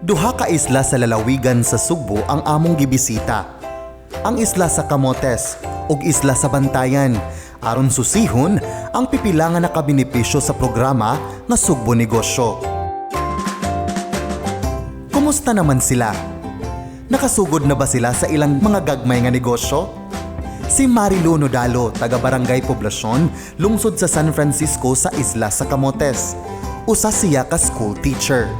Duha ka isla sa lalawigan sa Sugbo ang among gibisita. Ang isla sa Camotes ug isla sa Bantayan aron susihon ang pipila nga nakabenepisyo sa programa nga Sugbo Negosyo. Kumusta naman sila? Nakasugod na ba sila sa ilang mga gagmay nga negosyo? Si Marilu Nodalo, taga Barangay Poblasyon, lungsod sa San Francisco sa isla sa Camotes. Usa siya ka school teacher.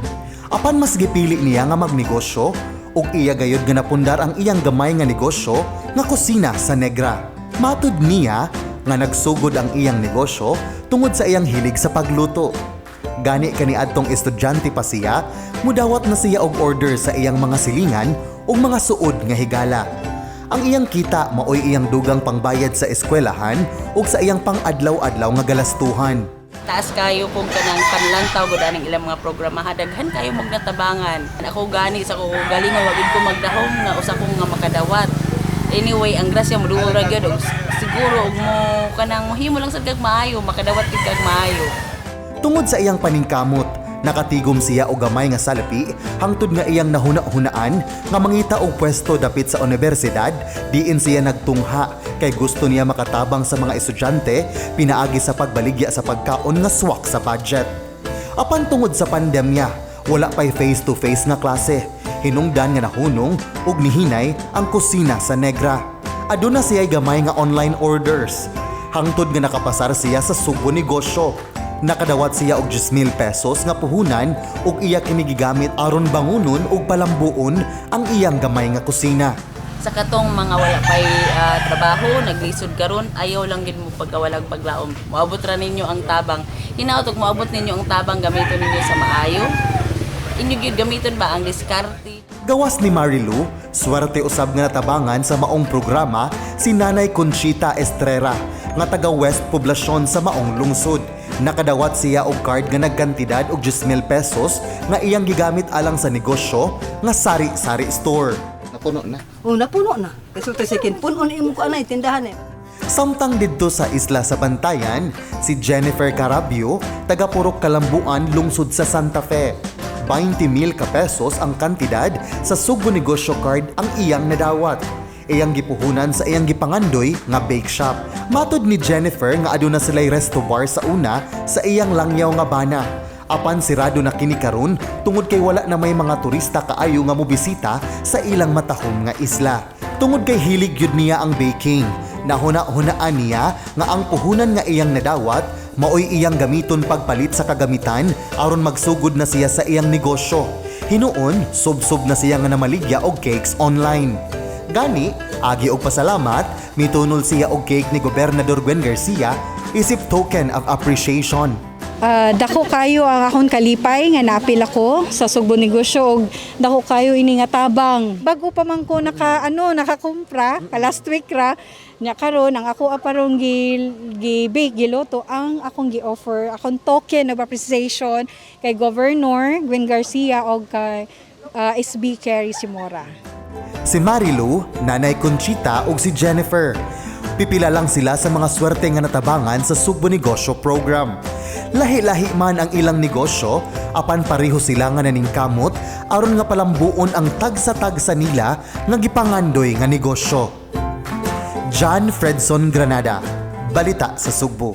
Apan mas gipili niya nga magnegosyo ug iya gayud nga napundar ang iyang gamay nga negosyo nga Kusina sa Negra. Matud niya nga nagsugod ang iyang negosyo tungod sa iyang hilig sa pagluto. Gani kaniadtong estudyante pa siya, mudawat na siya og order sa iyang mga silingan ug mga suod nga higala. Ang iyang kita maoy iyang dugang pangbayad sa eskwelahan ug sa iyang pang-adlaw-adlaw nga galastuhan. Taas kayo kung kanang panlantaw gud aning ilang mga programa, daghan kayo mog natabangan. Ako gani sa ko galingon, wa gid ko magdahom nga usa ko nga makadawat. Anyway, ang grasya moduol ra gyud og siguro og mo kanang mohimo lang sad kag maayo, makadawat gid kag maayo. Tungod sa iyang paningkamot, nakatigom siya og gamay nga salapi hangtod nga iyang nahuna-hunaan nga mangita og pwesto dapit sa unibersidad diin siya nagtungha kay gusto niya makatabang sa mga estudyante pinaagi sa pagbaligya sa pagkaon nga swak sa budget. Apan tungod sa pandemya, wala pa'y face-to-face nga klase. Hinungdan nga nahunong ug nihinay ang Kusina sa Negra. Aduna siya'y gamay nga online orders. Hangtod nga nakapasar siya sa Sugbo Negosyo. Nakadawat siya og 10,000 pesos nga puhunan ug iya kini gigamit aron bangunon ug palambuon ang iyang gamay nga kusina. Sa katong mga wala pay trabaho, naglisod karon, ayaw lang gid mo pagkawalag paglaom. Moabot ra ninyo ang tabang. Hinaot og moabot ninyo ang tabang, gamiton ninyo sa maayo. Inyo gyud gamiton ba ang diskarte. Gawas ni Marilu, swerte usab nga natabangan sa maong programa si Nanay Conchita Estrera nga taga West Poblacion sa maong lungsod. Nakadawat siya og card nga nagkantidad og 10,000 pesos nga iyang gigamit alang sa negosyo nga sari-sari store. Napuno na. Oh, napuno na. Resulta second, puno na imo ko anay tindahan eh. Samtang didto sa isla sa Bantayan, si Jennifer Carabio, taga Purok Kalambuan, lungsod sa Santa Fe. 20,000 ka pesos ang kantidad sa Sugbo Negosyo Card ang iyang nadawat. Iyang gipuhunan sa iyang gipangandoy nga bake shop. Matod ni Jennifer nga aduna sila'y resto bar sa una sa iyang langyaw nga bana. Apan sirado na kini karon tungod kay wala na may mga turista kaayo nga mobisita sa ilang matahom nga isla. Tungod kay hilig yun niya ang baking, nahuna-hunaan niya nga ang puhunan nga iyang nadawat maoy iyang gamiton pagpalit sa kagamitan aron magsugod na siya sa iyang negosyo. Hinuon, subsob na siya nga namaligya og cakes online. Gani, agi og pasalamat, mitunol siya og cake ni Gobernador Gwen Garcia isip token of appreciation. Dako kayo ang akong kalipay nga naapil ako sa Sugbo Negosyo og dako kayo ini nga tabang. Bago pa man ko naka ano nakakumpra ka last week ra nya, karon ang ako aparong gi gi bake, giluto ang akong gi-offer, akong token of appreciation kay Governor Gwen Garcia og kay SB Kerry Simora. Si Marilu, Nanay Conchita ug si Jennifer. Pipila lang sila sa mga swerte nga natabangan sa Sugbo Negosyo Program. Lahi-lahi man ang ilang negosyo, apan pareho sila nga naningkamot aron nga palambuon ang tagsa-tagsa nila nga gipangandoy nga negosyo. John Fredson Granada, Balita sa Sugbo.